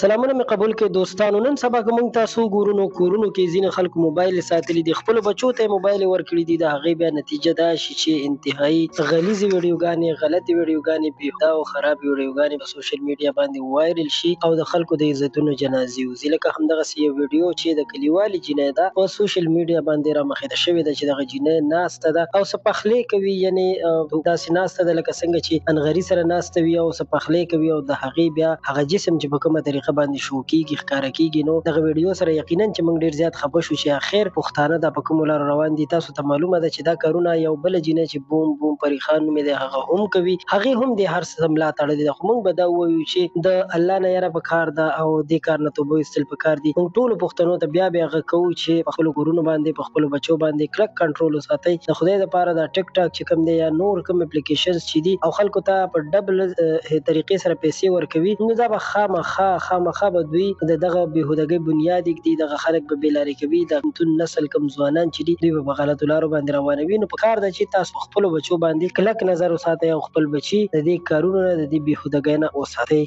سلامونه مې قبول کړئ دوستانو. نن سبا که موږ تاسو وګورو نو کورونو کې ځینې خلکو موبایل ساتلي دي، خپلو بچو ته یې موبایل ورکړي دي. د هغې بیا نتیجه دا شي چې انتهایي غلیظې ویډیوګانې، غلطې ویډیوګانې، بېهوده او خرابې ویډیوګانې په سوشل میډیا باندې وایرل شي او د خلکو د عزتونو جنازې وځي. لکه همدغسې یو ویډیو چې د کلیوالي جینۍ ده په سوشل میډیا باندې رامخې ته شوې ده چې دغه جینۍ ناسته ده او څه پخلی کوي، یعنې داسې ناسته ده لکه څنګه چې انغري سره ناسته وي او څه پخلی کوي، او د هغې بیا هغه جسم چې په کومه طریقه باندې شو کیږي، ښکاره کیږي. نو دغه ویډیو سره یقینا چې موږ ډیر زیات خفه شو چې اخر پښتانه دا په کومو لارو روان دي. تاسو ته معلومه ده چې دا کارونه یو بل جینۍ چې بوم بوم پري خان نومې دی هغه هم کوي، هغې هم دې هر څه ملا تړلې ده. خو موږ به دا ووایو چې د الله نه یره په کار ده او دې کار نه توبه ویستل په کار دي. موږ ټولو پښتنو ته بیا بیا غږ کوو چې په خپلو کورونو باندې، په خپلو بچو باندې کلک کنټرول وساتئ. د خدای دپاره دا ټیک ټاک چې کوم دی یا نور کوم اپلیکیشنز چې دي او خلکو ته په ډبل طریقې سره پیسې ورکوي، نو دا به خامخا خامخا به دوی د دغه بېهودګۍ بنیاد ږدي، دغه خلک به بېلارې کوي، د پښتون نسل کوم ځوانان چې دي دوی به په غلطو لارو باندې روانوي. نو په کار ده چې تاسو په خپلو بچو باندې کلک نظر وساتئ او خپل بچي د دې کارونو نه، د دې بېهودګۍ نه وساتئ.